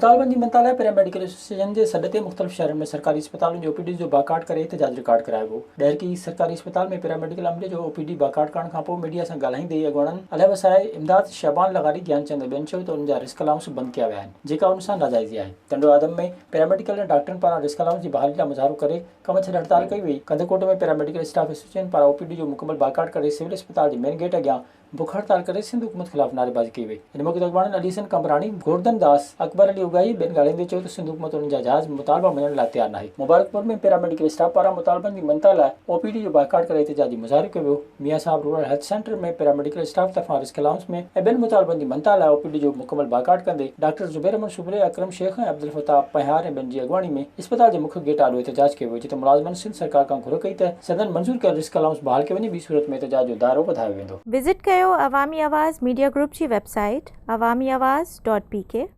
مطالبن جي مڃتا لاء پيراميڊيڪل ايسوسيئيشن جي سڏ تي مختلف شهرن ۾ سرڪاري اسپتالن جي او پي ڊيز جو بائيڪاٽ ڪري احتجاج رڪارڊ ڪرايو ويو. ڏهرڪي سرڪاري اسپتال ۾ پيراميڊيڪل عملي جو او پي ڊي بائيڪاٽ ڪرڻ کانپوء ميڊيا سان ڳالهائيندي اڳواڻن علي وسائي، امداد، شعبان لغاري، گيان چند ۽ ٻين چيو ته انهن جا رسڪ الائونس بند ڪيا ويا آهن جيڪا ان سان ناجائزي آهي. ٽنڊو آدم ۾ پيراميڊيڪل ۽ ڊاڪٽرن پاران رسڪ الائونس جي بحالي لاء مظاهرو ڪري ڪم ڇڏ هڙتال ڪئي وئي. ڪنڌڪوٽ ۾ پيراميڊيڪل اسٽاف ايسوسيئيشن پاران او پي ڊي جو مڪمل بائيڪاٽ ڪري سول اسپتال جي مين گيٽ اڳيان بک هڙتال ڪري سنڌ حڪومت خلاف نعريبازي ڪئي وئي. ان موقعي تي اڳواڻن علي حسن قمبراڻي، گورڌن داس، اڪبر علي اوڳاهي ۽ ٻين ڳالهائيندي چيو ته سنڌ حڪومت انهن جا جائز مطالبا مڃڻ لاء تيار ناهي. مبارڪپور ۾ پيراميڊيڪل اسٽاف پاران مطالبن جي مڃتا لاء او پي ڊي جو بائيڪاٽ ڪري احتجاجي مظاهرو ڪيو ويو. Mian Sahib rural health centre ۾ paramedical staff طرفان رسڪ الائونس ۾ ۽ ٻين مطالبن جي مڃتا لاء او پي ڊي جو مڪمل بائيڪاٽ ڪندي ڊاڪٽر زبير احمد سومري، اڪرم شيخ ۽ عبدالفتاح پنهيار ۽ ٻين جي اڳواڻي ۾ اسپتال جي مک گيٽ آڏو احتجاج ڪيو ويو جتي ملازمن سنڌ سرڪار کان گهر ڪئي ته سندن منظور ڪيل رسڪ الائونس بحال ڪيو وڃي ٻي صورت ۾ احتجاج جو دائرو وڌايو ويندو. وزٽ ڪيو عوامي آواز ميڊيا گروپ جي website Awami Awaz dot P K.